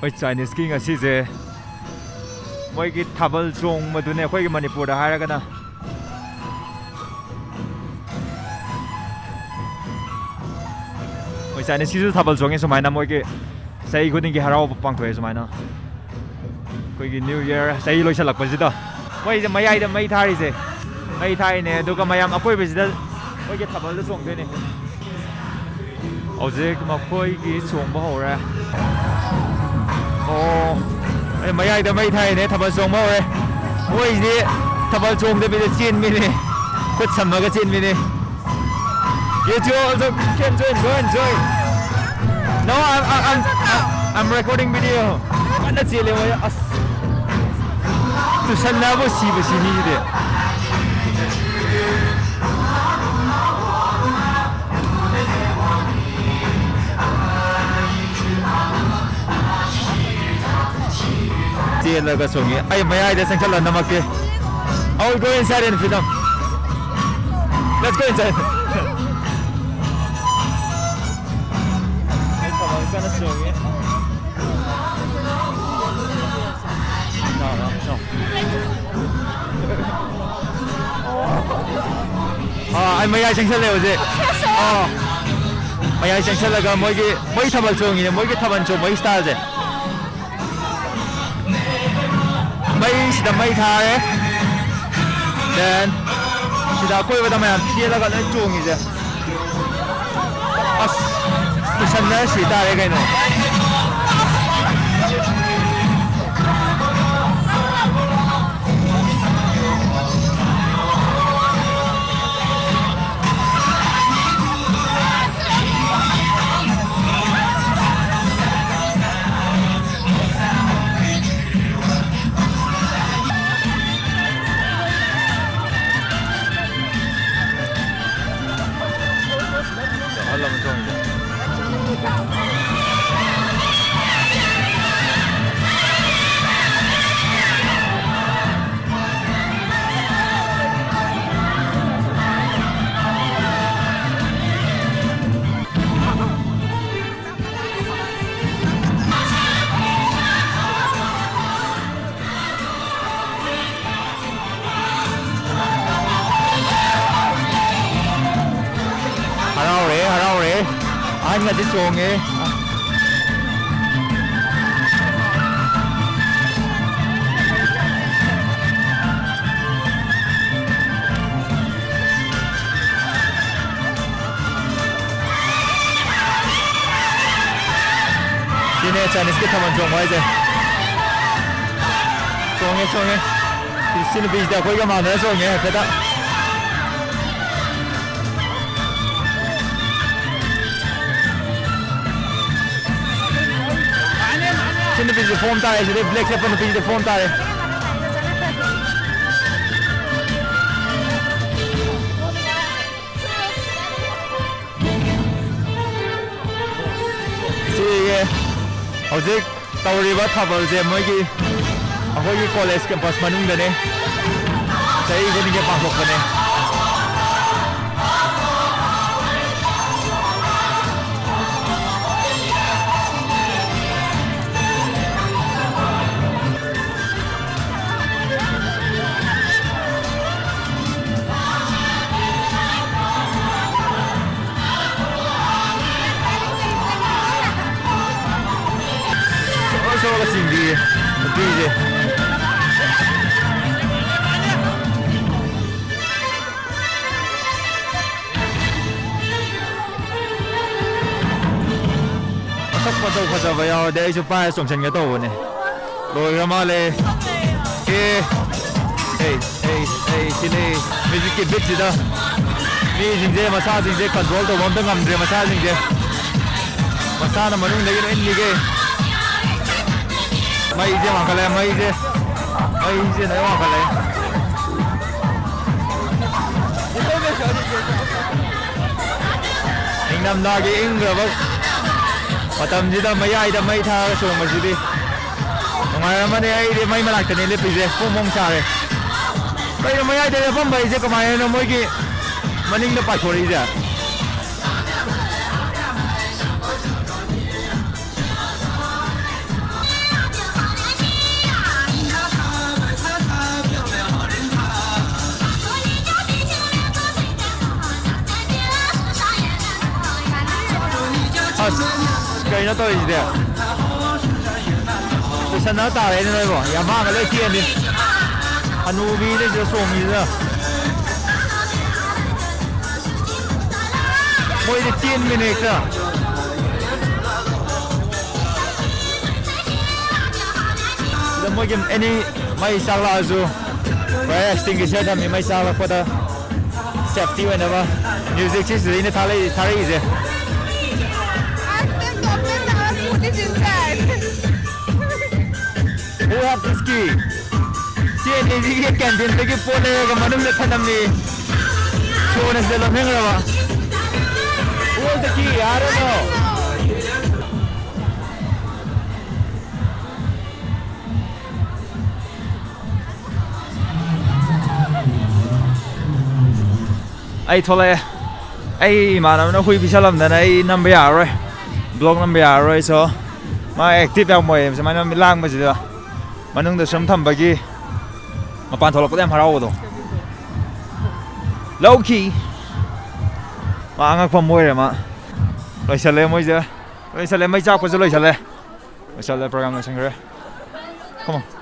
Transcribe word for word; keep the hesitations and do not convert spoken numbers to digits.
ꯍꯣꯏ, ꯆꯥꯏꯅꯤꯁꯀꯤ ꯉꯁꯤꯁꯦ ꯃꯣꯏꯒꯤ ꯊꯥꯕꯜ ꯆꯣꯡꯕꯗꯨꯅꯦ, ꯑꯩꯈꯣꯏꯒꯤ ꯃꯅꯤꯄꯨꯔꯗ ꯍꯥꯏꯔꯒꯅ꯫ ꯃꯣꯏ ꯆꯥꯏꯅꯤꯁꯀꯤꯁꯨ ꯊꯥꯕꯜ ꯆꯣꯡꯉꯦ ꯁꯨꯃꯥꯏꯅ, ꯃꯣꯏꯒꯤ ꯆꯍꯤ ꯈꯨꯗꯤꯡꯒꯤ ꯍꯔꯥꯎꯕ ꯄꯥꯡꯊꯣꯛꯑꯦ ꯁꯨꯃꯥꯏꯅ꯫ ꯑꯩꯈꯣꯏꯒꯤ ꯅ꯭ꯌꯨ ꯌꯔ ꯆꯍꯤ ꯂꯣꯏꯁꯤꯜꯂꯛꯄꯁꯤꯗ ꯃꯣꯏꯁꯦ ꯃꯌꯥꯏꯗ ꯃꯩ ꯊꯥꯔꯤꯁꯦ, ꯃꯩ ꯊꯥꯔꯤꯅꯦ, ꯑꯗꯨꯒ ꯃꯌꯥꯝ ꯑꯀꯣꯏꯕꯁꯤꯗ ꯃꯣꯏꯒꯤ ꯊꯥꯕꯜꯗ ꯆꯣꯡꯗꯣꯏꯅꯦ꯫ ꯍꯧꯖꯤꯛ ꯃꯈꯣꯏꯒꯤ ꯆꯣꯡꯕ ꯍꯧꯔꯦ꯫ ꯑꯣ, ꯑꯩ ꯃꯌꯥꯏꯗ ꯃꯩ ꯊꯥꯏꯅꯦ, ꯊꯥꯕꯜ ꯆꯣꯡꯕ ꯍꯧꯔꯦ꯫ ꯃꯣꯏꯁꯤꯗꯤ ꯊꯥꯕꯜ ꯆꯣꯡꯗꯕꯤꯗ ꯆꯦꯟꯕꯤꯅꯦ, ꯈꯨꯠ ꯁꯝꯃꯒ ꯆꯦꯟꯕꯤꯅꯦ꯫ You two also can join, go and join. No, I'm, I'm, I'm, I'm recording video. ꯀꯟꯅ ꯆꯦꯜꯂꯦ ꯃꯣꯏ꯫ ꯑꯁ, ꯇꯨꯁꯟꯅꯕ ꯁꯤꯕ ꯁꯤ ꯃꯤꯁꯤꯗꯤ꯫ ꯆꯦꯜꯂꯒ ꯆꯣꯡꯉꯤ꯫ ꯑꯩ ꯃꯌꯥꯏꯗ ꯆꯪꯁꯜꯂ ꯅꯝꯃꯛꯀꯦ꯫ I will go inside and film. Let's go inside. ꯑꯩ ꯊꯥꯕꯜ ꯀꯟꯅ ꯆꯣꯡꯉꯤ꯫ No, no, no. ꯑꯥ, ꯑꯩ ꯃꯌꯥꯏ ꯆꯪꯁꯜꯂꯦ ꯍꯧꯖꯤꯛ꯫ ꯑꯥ, ꯃꯌꯥꯏ ꯆꯪꯁꯜꯂꯒ ꯃꯣꯏꯒꯤ, ꯃꯣꯏ ꯊꯥꯕꯜ ꯆꯣꯡꯉꯤꯅꯦ, ꯃꯣꯏꯒꯤ ꯊꯥꯕꯜ ꯆꯣꯡꯕꯒꯤ ꯁ꯭ꯇꯥꯏꯜꯁꯦ꯫ ꯃꯩꯁꯤꯗ ꯃꯩ ꯊꯥꯔꯦ꯫ Then ꯁꯤꯗ ꯑꯀꯣꯏꯕꯗ ꯃꯌꯥꯝ ꯆꯦꯜꯂꯒ ꯂꯣꯏ ꯆꯣꯡꯉꯤꯁꯦ꯫ ꯑꯁ, ꯇꯨꯁꯟꯅꯔ ꯁꯤ ꯇꯥꯔꯦ ꯀꯩꯅꯣ꯫ ꯁꯤ ꯆꯣꯡꯉꯦ꯫ ꯁꯤꯅꯦ Chineseꯀꯤ ꯊꯥꯕꯜ ꯆꯣꯡꯕ ꯍꯥꯏꯁꯦ꯫ ꯆꯣꯡꯉꯦ, ꯆꯣꯡꯉꯦ꯫ ꯁꯤ ꯅꯨꯄꯤꯁꯤꯗꯤ ꯑꯩꯈꯣꯏꯒ ꯃꯥꯟꯅꯅ ꯆꯣꯡꯉꯦ ꯍꯥꯏꯐꯦꯠꯇ꯫ ꯁꯤ ꯅꯨꯄꯤꯁꯦ form ꯇꯥꯔꯦ, ꯁꯤꯗꯤ black ꯁꯦꯠꯄ ꯅꯨꯄꯤꯁꯤꯗꯤ form ꯇꯥꯔꯦ꯫ ꯁꯤꯒꯤ ꯍꯧꯖꯤꯛ ꯇꯧꯔꯤꯕ ꯊꯥꯕꯜꯁꯦ ꯃꯣꯏꯒꯤ, ꯑꯩꯈꯣꯏꯒꯤ college campus ꯃꯅꯨꯡꯗꯅꯦ꯫ ꯆꯍꯤ ꯈꯨꯗꯤꯡꯒꯤ ꯄꯥꯡꯊꯣꯛꯄꯅꯦ꯫ ꯁꯣꯔ ꯁꯣꯔꯒ ꯆꯤꯡꯕꯤꯌꯦ ꯅꯨꯄꯤꯁꯦ꯫ ꯃꯁꯛ ꯃꯇꯧ ꯐꯖꯕ ꯌꯥꯎꯔꯗꯤ ꯑꯩꯁꯨ ꯄꯥꯏꯔ ꯆꯣꯡꯁꯟꯒꯦ ꯇꯧꯕꯅꯦ꯫ ꯂꯣꯏꯈ꯭ꯔ ꯃꯥꯜꯂꯦ꯫ ꯑꯦ, ꯑꯩ, ꯑꯩ, ꯑꯩ, ꯁꯤꯂꯦ꯫ Musicꯀꯤ beatꯁꯤꯗ ꯃꯤꯁꯤꯡꯁꯦ, ꯃꯁꯥꯁꯤꯡꯁꯦ control ꯇꯧꯕ ꯑꯝꯇ ꯉꯝꯗ꯭ꯔꯦ, ꯃꯁꯥꯁꯤꯡꯁꯦ꯫ ꯃꯁꯥꯅ ꯃꯅꯨꯡꯗꯒꯤ ꯂꯣꯏ ꯅꯤꯛꯑꯦ꯫ ꯃꯩꯁꯦ ꯋꯥꯡꯈꯠꯂꯦ, ꯃꯩꯁꯦ꯫ ꯃꯩꯁꯦ ꯂꯣꯏ ꯋꯥꯡꯈꯠꯂꯦ꯫ ꯏꯪꯊꯝꯊꯥꯒꯤ ꯏꯪꯈ꯭ꯔꯕ ꯃꯇꯝꯁꯤꯗ ꯃꯌꯥꯏꯗ ꯃꯩ ꯊꯥꯔꯒ ꯆꯣꯡꯕꯁꯤꯗꯤ ꯅꯨꯡꯉꯥꯏꯔꯝꯃꯅꯤ꯫ ꯑꯩꯗꯤ ꯃꯩ ꯃꯅꯥꯛꯇꯅꯦ ꯂꯦꯞꯄꯤꯁꯦ, ꯐꯣꯡ ꯐꯣꯡ ꯁꯥꯔꯦ꯫ ꯀꯩꯅꯣ ꯃꯌꯥꯏꯗ ꯂꯦꯞꯄꯝꯕ ꯑꯩꯁꯦ ꯀꯃꯥꯏꯅꯅꯣ ꯃꯣꯏꯒꯤ ꯃꯅꯤꯡꯗ ꯄꯥꯏꯊꯣꯔꯛꯏꯁꯦ? ꯑꯁ, ꯀꯩꯅꯣ ꯇꯧꯔꯤꯁꯤꯗꯤ? ꯂꯣꯏꯁꯟꯅ ꯇꯥꯔꯦꯅꯦ ꯅꯣꯏꯕꯣ꯫ ꯌꯥꯝ ꯍꯥꯡꯉ ꯂꯣꯏ ꯊꯦꯛꯑꯅꯤ꯫ ꯍꯅꯨꯕꯤꯅ ꯁꯤꯗ ꯆꯣꯡꯉꯤꯁꯤꯅ꯫ ꯃꯣꯏꯗꯤ ꯆꯦꯟꯕꯅꯦ ꯍꯦꯛꯇ꯫ ꯁꯤꯗ ꯃꯣꯏꯒꯤ ꯑꯦꯅꯤ ꯃꯩ ꯆꯥꯛꯂꯛꯑꯁꯨ fire extinguisher ꯊꯝꯃꯤ, ꯃꯩ ꯆꯥꯛꯂꯛꯄꯗ safety ꯑꯣꯏꯅꯕ꯫ Musicꯁꯤ ꯁꯤꯗꯩꯅ ꯊꯥꯔꯛꯏ-, ꯊꯥꯔꯛꯏꯁꯦ꯫ Ask them to open the food is inside. Who have this key? ꯁꯤ ꯑꯅꯤꯁꯤꯒꯤ canteenꯗꯒꯤ ꯄꯣꯠ ꯂꯩꯔꯒ ꯃꯅꯨꯡꯗ ꯊꯅꯝꯃꯤ꯫ ꯁꯣꯅ ꯁꯤꯗ ꯂꯣꯟꯁꯤꯟꯈ꯭ꯔꯕ꯫ Who has the key? I don't know. ꯑꯩ ꯊꯣꯛꯂꯛꯑꯦ꯫ ꯑꯩ ꯏꯃꯥꯟꯅꯕꯅ ꯍꯨꯏ ꯄꯤꯁꯜꯂꯝꯗꯅ ꯑꯩ ꯅꯝꯕ ꯌꯥꯔꯔꯣꯏ꯫ Vlog ꯅꯝꯕ ꯌꯥꯔꯔꯣꯏ꯫ So, ꯃꯥ active ꯌꯥꯝ ꯑꯣꯏꯌꯦ ꯁꯨꯃꯥꯏꯅ ꯃꯤ ꯂꯥꯡꯕꯁꯤꯗ꯫ ꯃꯅꯨꯡꯗ ꯁꯨꯝ ꯊꯝꯕꯒꯤ ꯃꯄꯥꯟ ꯊꯣꯛꯂꯛꯄꯗ ꯌꯥꯝ ꯍꯔꯥꯎꯕꯗꯣ꯫ ꯂꯧꯈꯤ꯫ ꯃꯥ ꯑꯉꯛꯄ ꯑꯃ ꯑꯣꯏꯔꯦ ꯃꯥ꯫ ꯂꯣꯏꯁꯜꯂꯦ ꯃꯣꯏꯁꯦ꯫ ꯂꯣꯏꯁꯜꯂꯦ, ꯃꯩ ꯆꯥꯛꯄꯁꯨ ꯂꯣꯏꯁꯜꯂꯦ꯫ ꯂꯣꯏꯁꯜꯂꯦ, program ꯂꯣꯏꯁꯟꯈ꯭ꯔꯦ꯫ Come on.